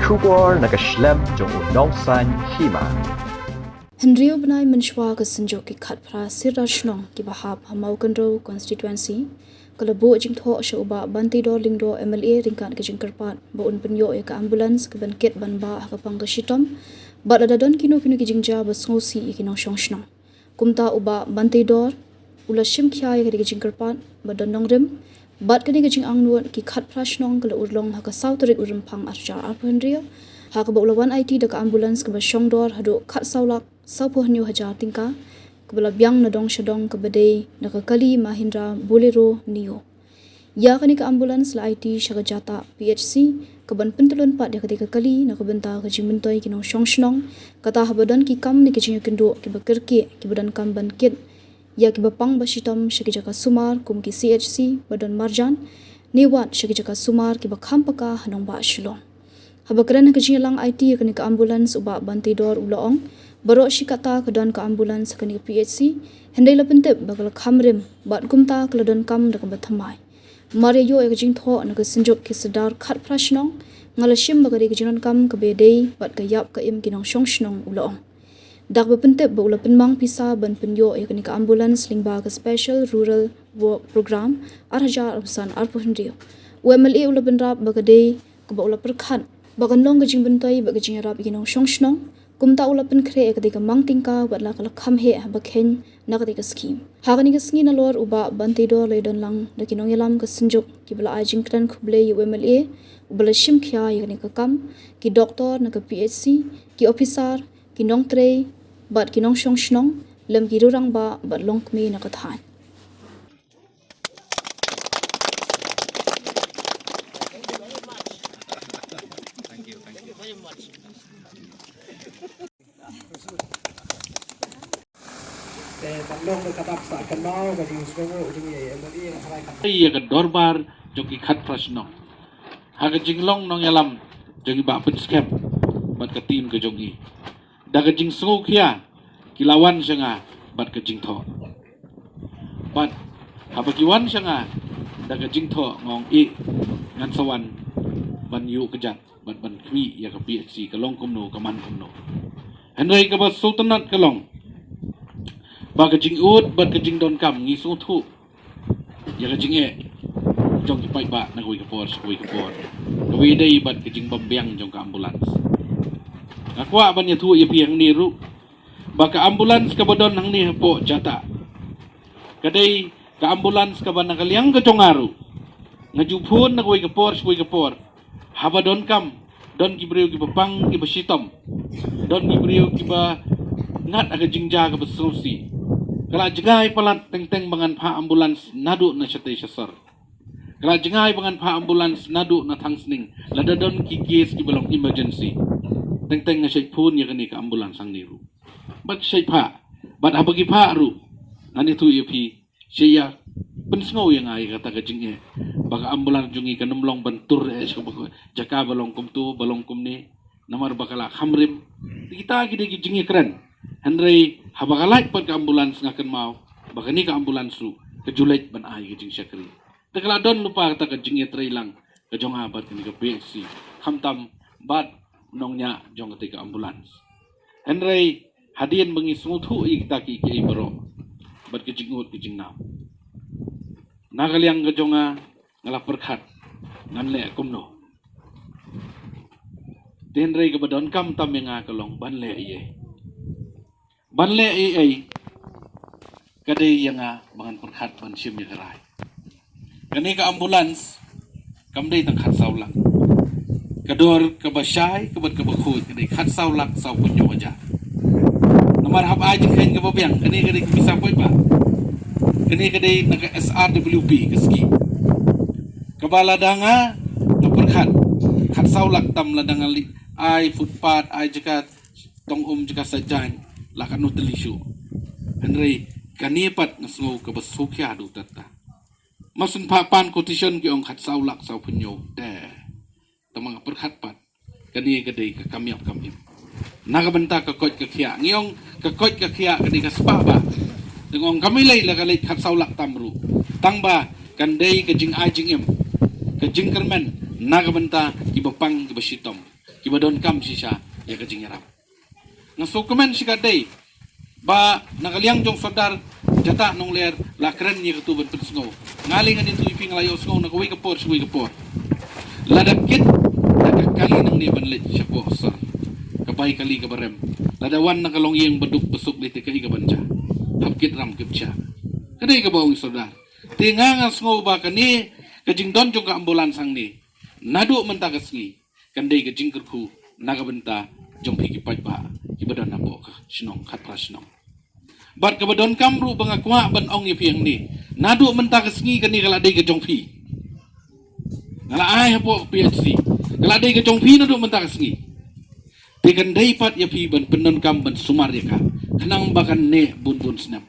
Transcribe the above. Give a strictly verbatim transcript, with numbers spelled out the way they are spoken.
Khubor na ka shlem jong u nongsan hima. Hynriew bnai mynshwa ka synjuk ki khatphra sirdar shnong kiba hap ha Mawkynrew constituency ka la buh jingthoh sha u Bah Banteidor Lyngdoh M L A ryngkat ka jingkyrpad ba un pynïoh ïa ka ambulance kaban kit ban bah ha ka pang ka shitom bad lada don kino kino ki jingjia ba sngewsih ïa ki nongshong shnong. Kumta u Bah Banteidor u la shim khia ïa ka dei ka jingkyrpad ba don nongrim bad ka dei ka jingangnud ki khatphra shnong ka la urlong ha ka saw tarik u Rymphang arhajar arphew hynriew ha kaba u la wan aiti da ka ambulance kaba shongdor haduh khatsaw lak sawphew hynñiew hajar tyngka kaba la biang na dong sha dong kaba dei na ka kali Mahindra Bolero Neo. Ïa kane ka ambulance la aiti sha ka Jatah P H C kaban pyntylun pat ïa kata ka kali na ka bynta ka jingmyntoi ki nongshong shnong, kata haba don ki kam ne ki jingïakynduh kiba kyrkieh kiba donkam ban kit ïa kiba pang ba shitom sha ki jaka sumar kum ki C H C ba don marjan ne wat sha ki jaka sumar kiba kham paka ha nongbah Shillong. Haba kren ha ka jingïalang aiti ïa kane ka ambulance u Bah Banteidor u la ong, baroh shi katta ka don ka ambulance ha kane ka P H C, hynrei la pyntip ba ka la kham rim bad kumta ka la donkam da kaba thymmai. Mar ïa ïoh ïa ka jingthoh na ka synjuk ki sirdar khatphra shnong, nga la shim ba ka dei ka jingdonkam kaba ïadei bad ka ïap ka im ki nongshong shnong, u la ong. Da kaba pyntip ba u la pynmang pisa ban pynïoh ïa kane ka ambulance lyngba ka Special Rural Work Programme arhajar arphew san arphew hynriew, u M L A u la bynrap ba ka dei kaba u la pyrkhat ba kan long ka jingmyntoi bad ka jingïarap ïa ki nongshong shnong. Kumta u la pynkhreh ïa kata ka mang tyngka wat la ka la kham heh haba kheiñ na kata ka skhim. Ha kane ka sngi nalor u Bah Banteidor u la ïadon lang da ki nongïalam ka synjuk kiba la ai jingkren khublei ïa u M L A uba la shim khia ïa kane ka kam, ki doktor na ka P H C, ki ophisar, ki nongtrei bad ki nongshong shnong lem ki rangbah bad longkmie na ka thaiñ. Te ban long ka dap sa kynmaw ka jingsngewnguh jong i M L A ha rai ka. Ïa ka dorbar jong ki khatphra shnong ha ka jinglong nongïalam jong i Bah Pynskhem bad ka team ka jong i. Da ka jingsngewkhia ki la wan sha nga bad ka jingthoh. Bad haba ki wan sha nga da ka jingthoh nga ong, eh, ngan sa wan ban ïuh kjat bad ban khmih ïa ka P H C ka long kumno ka man kumno. Hynrei kaba sngewtynnat ka long ba ka jingud bad ka jingdonkam ngi sngewthuh ïa ka jingeh jong ki paidbah na kawei ka por sha kawei ka por, kaba ïadei bad ka jingbym biang jong ka ambulance. Nga kwah ban ïathuh ïa phi hangne ruh ba ka ambulance kaba don hangne hapoh Jatah ka dei ka ambulance kaba na ka liang ka jong nga ruh nga ju phone na kawei ka por sha kawei ka por. Haba donkam, don ki briew kiba pang kiba shitom, don ki briew kiba ngat ha ka jingjia kaba sngewsih, ka la jngai palat teng teng ba ngan phah ambulance naduh na shatei shasor. Ka la jngai ba ngan phah ambulance naduh na Thangsning lada don ki case kiba long emergency. Teng teng nga shait phone ïa kane ka ambulance hangne ruh. Bad shait phah, bad haba ki phah ruh ngan ïathuh ïa phi, sha ïa pynsngew ïa nga ïa kata ka jingeh ba ka ambulance jong ngi kan ym long ban tur eh sha kaba jaka ba long kumto ba long kumne. Namar ba ka la kham rim. Te kita ki dei ki jingïakren. Hynrei haba ka lait pat ka ambulance nga kynmaw ba kane ka ambulance ruh ka ju leit ban ai ka jingshakri. Te ka la don lypa kata ka jingïatreilang ka jong nga bad kane ka P H C, khamtam bad nongñiah jong kata ka ambulance. Hynrei hadien ba ngi sngewthuh ïa kita kiei kiei baroh bad ka jingud ka jingnam, na ka liang ka jong nga nga la pyrkhat ngan leh kumno. Te hynrei kaba donkam tam ïa nga ka long ban leh ei ei. Ban leh ei ei ka dei ïa nga ba ngan pyrkhat ban shim ïa ka rai. Kane ka ambulance kam dei tang khatsaw lak. Ka dor kaba shai kaba kaba khuid ka dei khatsaw lak sawphew hynñiew hajar. Namar hap ai jingkheiñ kaba biang, kane ka dei ka pisa paidbah. Kane ka dei na ka S R W P ka skim. Kaba lada nga pyrkhat khatsaw lak tam lada nga leit ai footpath, ai jaka tong um, jaka sait jaiñ, la katno tylli shuh. Hynrei kane pat nga sngew kaba sngewkhia haduh katta. Mas yn phah pan quotation ki ong khatsaw lak sawphew hynñiew te. Tang ma nga pyrkhat pat kane ka dei ka kam ïap kam im. Na ka bynta ka koit ka khiah ngi ong ka koit ka khiah ka dei ka spah bah. Te nga ong kam lei la ka leit khatsaw lak tam ruh, tang ba kan dei ka jingai jingim, ka jingkyrmen na ka bynta kiba pang kiba shitom. kiba donkam shisha ïa ka jingïarap. Nga sngewkmen shikatdei ba na ka liang jong Sordar Jatah Nongler la kren ïa katu ban pynsngew. Nga lei ngan ïathuh ïa phi, nga la ïohsngew na kawei ka por sha kawei ka por. Lada kit da ka kali nangne ban leit sha ka sor, ka bai kali kaba rem, lada wan na ka longïing ba duk ba suk, lei te kaei kaban jia? Hap kit ram kit sha. Ka dei kaba ong Sordar. Te nga nga sngew ba kane ka jingdon jong ka ambulance hangne naduh mynta ka sngi kan dei ka jingkyrkhu na ka bynta jong phi ki paidbah kiba don hapoh ka shnong, khatphra shnong. Bad kaba donkam ruh ba nga kwah ban ong ïa phi hangne, naduh mynta ka sngi kane ka la dei ka jong phi. Nga la ai hapoh P H C, ka la dei ka jong phi naduh mynta ka sngi. Te kan dei pat ïa phi ban pyndonkam ban sumar ïa ka, khnang ba kan neh bun bun snem.